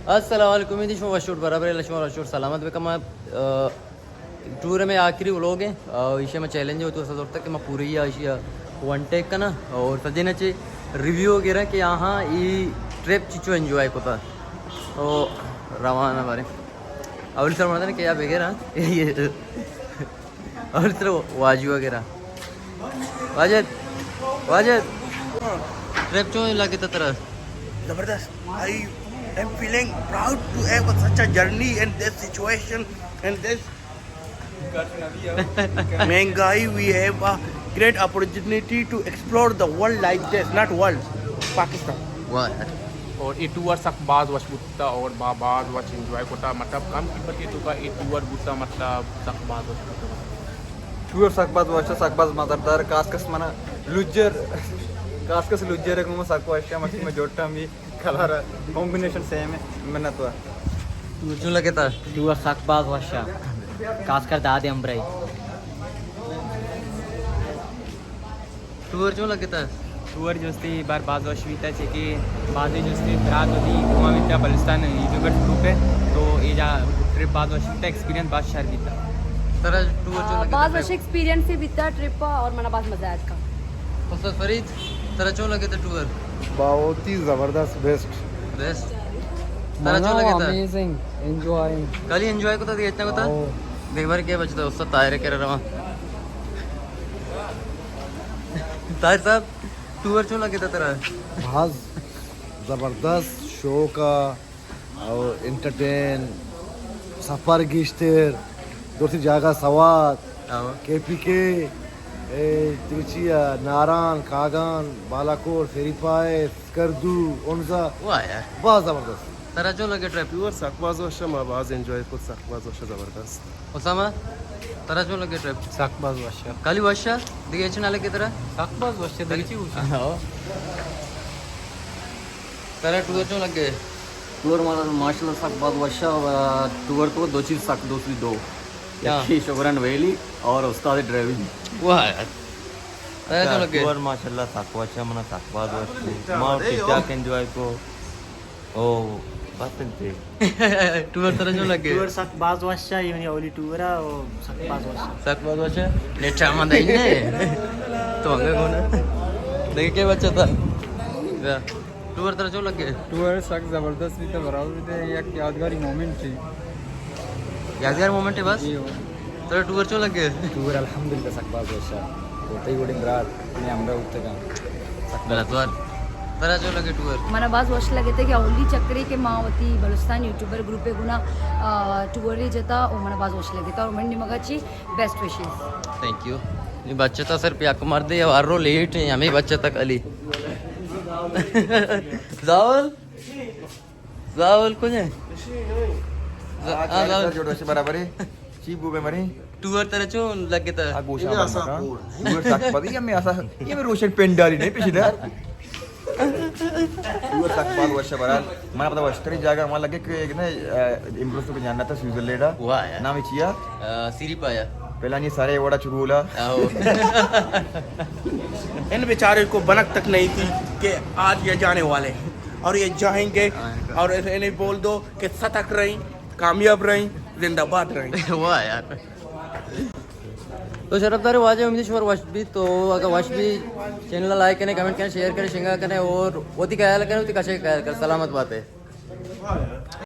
السلام علیکم، امیدی شما وش و برابر، اللہ شما وش و سلامت بکما۔ ٹور میں آخری ولوگ ہے، ایشی میں چیلنج ہوتی ہے، زورتا کہ میں پوری ایشی ون ٹیک کنا اور سجے نچے ریویو وغیرہ کہ آہاں ای ٹرپ چچو انجوائے کتا۔ تو روانہ بارے اول سر مردن کہ یا بغیر اور تر واجو وغیرہ۔ واجد، واجد، ٹرپ چون لگتا ترا؟ زبردست۔ I am feeling proud to have such a journey and this situation and this مہنگائی۔ We have a great opportunity to explore the world like this, not world, Pakistan. واہ یار۔ اور اے ٹور سک باز وش بوتا اور با باز وش انجوائے کتا، مطلب کم قیمتی توکا اے ٹور بوتا، مطلب سک باز وش بوتا۔ ٹور سک باز وش، سک باز مزیدار، کاس کس منا لجر، کاس کس لجر کو سک وش، مطلب میں جوٹا بھی کلر کمبینیشن سیم ہے۔ منت وار۔ تو چون لگتا؟ ٹور سک باز وش، خاص کر داد امبرائی۔ ٹور چون لگتا؟ ٹور جستی بار باز وش بیتا، چہ کہ بازی جستی برات ہوتی گما بیتا، بلوچستان یوٹیوبر گروپ ہے، تو اے جا ٹرپ باز وش بیتا، ایکسپیرینس باز شر بیتا۔ ترا ٹور چون لگتا؟ باز وش ایکسپیرینس ہی بیتا ٹرپ اور منا باز مزہ آیا۔ استاد فرید، ترا چون لگتا ٹور؟ بہت ہی زبردست، بیسٹ۔ بیسٹ۔ ترا چون لگتا؟ Amazing, enjoying. کلی انجوائے کتا دیگہ اتنا کتا؟ دیکھ بار کیا بچتا استاد طاہر کرا رواں۔ طاہر صاحب، ٹور چون لگتا ترا؟ باز زبردست، شوق ء او انٹرٹین، سفر گیشتر، دوستی جاگہ سوات، او۔ کے پی کے، اے دگہ چی ء، ناران، کاگان، بالاکوٹ، سیری پائے، سکردو، انزا۔ واہ یار۔ باز زبردست۔ ترا چون لگے ٹرپ؟ ٹور سک باز وش، ما باز انجوائے کت، سک باز وش، زبردست۔ اسامہ، ترا چون لگے ٹرپ؟ سک باز وش۔ کالی وش؟ دگہ ہچ نہ لگے ترا؟ سک باز وش، دگہ چی وش؟ ہاں۔ ترا ٹور چون لگے؟ ٹور مارا ماشاءاللہ سک باز وش ء، ٹور تو دو چیز سک دوست بی دو۔ ہاں۔ یکی شوگرن ویلی اور استاد ڈرائیونگ۔ واہ یار۔ ترا چون لگے؟ ٹور ماشاءاللہ سک وش ء، منا سک باز وش۔ ما ٹھیک ٹھاک انجوائے کو۔ او، بس انتے۔ ٹور ترا چون لگے؟ ٹور سک باز وش ء، اے منی اولی ٹور ء، او سک باز وش ء۔ سک باز وش ء؟ نیٹ ء من دئی نے۔ تو انگا کون ء؟ دیکھ کے بچہ تھا۔ ٹور ترا چون لگے؟ ٹور سک زبردست بیتا، برابر بیتا، یک یادگاری مومنٹ ہے۔ یادگار مومنٹ ہے بس؟ جی ہو۔ ترا ٹور چون لگے؟ ٹور الحمدللہ سک باز وش ء۔ ہوتے وڈنگ برات۔ نے ہمراہ بوتگاں۔ غلط وار۔ ترا چون لگے ٹور؟ منا باز وش لگتے کہ اولی چکرے کہ ما وتی بلوچستان یوٹیوبر گروپ گنا، آ، ٹور ری جتا، او منا باز وش لگتا اور من نمگا چی بیسٹ وشز۔ Thank you. نی بچتا صرف یک مردے، ہر رو لیٹ ہیں، ہمیں بچتا کلی۔ زاول؟ زاول کجا ہے؟ ز-، آ، ہاں، زاول۔ جوڑ وش برابر ہے۔ چی بو بے مریں؟ ٹور ترا چون لگتا؟ آ گوشاں بند کن۔ ٹور سک پدی، یہ میں آسا، یہ میں روشن پنڈالی نہیں پیچھے دار۔ ٹور سک باز وش برال۔ من پتا وشتری جاگہ ہم لگے کہ ایک نا، آ، امروز تو جاننا تھا سوئٹزرلینڈ آ۔ واہ یار۔ نام چیا؟ آ، سیری پایا۔ پہلا نہیں سارے وڑا چرولا۔ آو۔ ان بیچارے کو بنک تک نہیں تھی کہ آج یہ جانے والے ہیں اور یہ جائیں گے اور انہیں بول دو کہ ستک رہیں، کامیاب رہیں، زندہ باد رہیں۔ واہ یار۔ تو شرف دار واجہ، امید شمار وش بی، تو اگر وش بی چینل لائک کریں، کمنٹ کریں، شیئر کریں، شنگا کریں اور وتی خیال کریں، وتی کشے خیال کریں۔ سلامت بات ہے۔